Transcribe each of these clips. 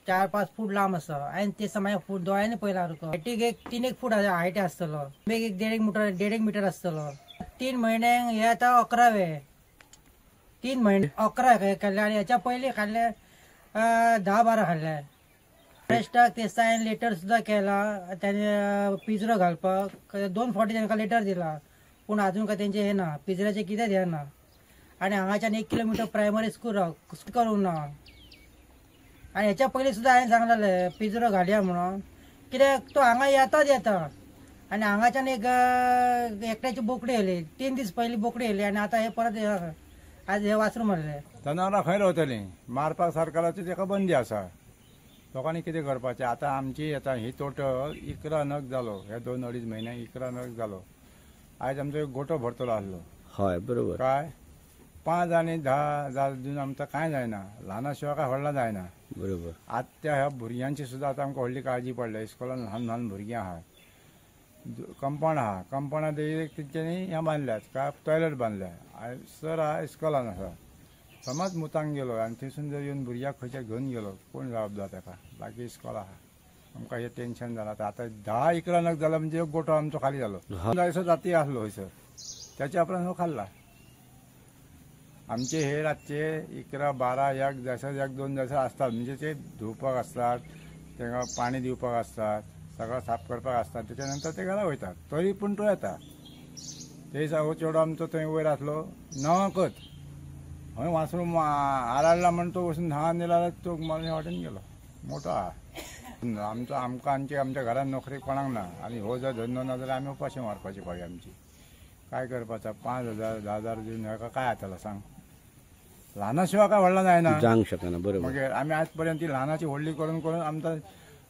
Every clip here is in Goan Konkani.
4-5 फूट लांब आसा आनी ते मागीर फूट दोळ्यांनी पळयला सारको. हायटीक एक 3 फूट हायट आसतलो, एक 1.5 मिटर आसतलो. 3 म्हयन्यांक हे आतां 11वे, 3 म्हयने 11 खाल्ले आनी हेच्या पयलीं खाल्ले 10-12 खाल्ले. फॉरेस्टाक ते सायन लेटर सुद्दां केला ताणें पिंजरो घालपाक 2 फावटी तांकां लेटर दिला, पूण आजून काय तेंचें हें ना, पिंजऱ्याचें कितेंच हें ना. आनी हांगाच्यान 1 किलोमिटर प्रायमरी स्कूल करूंक ना. आनी हेच्या पयलीं सुद्दां हांवें सांगलेलें पिंजरो घालया म्हणून, कित्याक तो हांगा येताच येता. आनी हांगाच्यान एक एकट्याची बोकडी येयली, 3 दीस पयलीं बोकडी येयली आनी आतां हे परत आज हे वासरूं मारले. जनावरां खंय रावतलीं, मारपाक सरकाराची तेका बंदी आसा. लोकांनी कितें करपाचें आतां? आमची आतां ही टोटल 11 नग जालो, हे 2-2.5 म्हयन्याक 11 नग जालो. आयज आमचो एक गोटो भरतलो आसलो. हय बरोबर. काय 5 आनी 10 दिवन आमकां कांय जायना, ल्हाना शिवाय काय व्हडला जायना. बरोबर. आतां त्या ह्या भुरग्यांची सुद्दां आतां आमकां व्हडली काळजी पडल्या. इस्कोलान ल्हान ल्हान भुरगीं आहा, कंपाउंड आहा, कंपाउंडांत तेंच्यांनी हें बांदल्यात, काय टॉयलेट बांदल्या. सर आहा इस्कोलान आसा, समज मुतांक गेलो आनी थंयसून जर येवन भुरग्याक खंयच्या घेवन गेलो, कोण जबाबदार ताका? बाकी इस्कोल आहा. आमकां हें टेंशन जालां आतां. 10-11 नग जालो म्हणजे एक गोटो आमचो खाली जालो. जायसो जाती आसलो हयसर, त्याच्या उपरांत हो खाल्ला. आमचे हे रातचे 11, 12, 1 जायसर 1-2 जायसर आसतात, म्हणजे ते धुवपाक आसतात, तांकां पाणी दिवपाक आसतात, सगळं साफ करपाक आसतात. त्याच्या नंतर ते घरा वयतात, तरी पूण तो येता. ते दिसा हो चेडो आमचो थंय वयर आसलो 9कच, हय वासरूं आराडला म्हण तो वचून न्हांवन येयला जाल्यार तो मारून ह्या वाटेन गेलो. मोठो आहा आमचो. आमकां आमचे आमच्या घरान नोकरी कोणाक ना आनी हो जर धंदो ना जाल्यार आमी उपाशी मारपाची पाळी आमची. काय करपाचो? 5,000 10,000 दिवन हेका काय जातलो सांग? ल्हाना शिवाय काय व्हडला जायना, जावंक शकना. बरोबर. मागीर आमी आज पर्यंत ती ल्हानाची व्हडली करून करून आमकां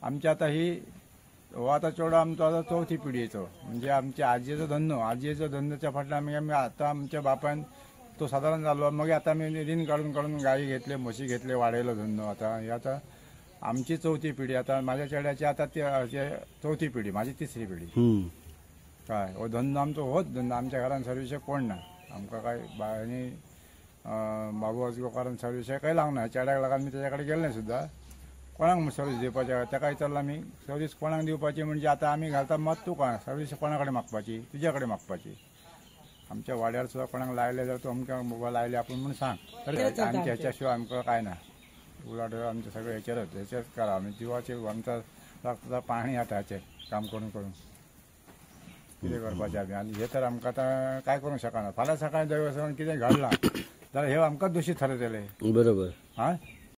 आमची आतां ही हो आतां चेडो आमचो आतां 4थी पिढयेचो, म्हणजे आमच्या आजयेचो धंदो. आजयेचो धंदोच्या फाटल्यान आमी आतां आमच्या बापायन तो सादारण जालो. मागीर आतां आमी रीण काडून काडून गायी घेतले, म्हशी घेतले, वाडयलो धंदो. आतां ही आतां आमची 4थी पिढी. आतां म्हाज्या चेड्याची आतां 4थी पिढी, म्हाजी 3री पिढी. काय हो धंदो आमचो, होच धंदो. आमच्या घरान सर्विशेक कोण ना आमकां, काय आनी बाबू आजगांवकारान सर्विशेक काय लागना. चेड्याक लागून आमी तेच्या कडेन गेले सुद्दां, कोणाक सर्वीस दिवपाची ताका विचारलां आमी, सर्वीस कोणाक दिवपाची म्हणजे आतां आमी घालता मत तुका, सर्वीस कोणा कडेन मागपाची? तुज्या कडेन मागपाची. आमच्या वाड्यार सुद्दां कोणाक लायले जाल्यार तूं अमक्या बाबा लायले आपूण म्हूण सांग. तर आमच्या हेच्या शिवाय आमकां कांय ना. उलाट आमचें सगळें हेचेरच हेचेरच करा. आमी जिवाचेर आमचा लागता पाणी आतां हाचेर काम करून करून कितें करपाचें आमी? आनी हें तर आमकां आतां कांय करूंक शकना. फाल्यां सकाळीं देवसान कितें घडलां जाल्यार हे आमकां दोशी थारयतले. बरोबर. आं,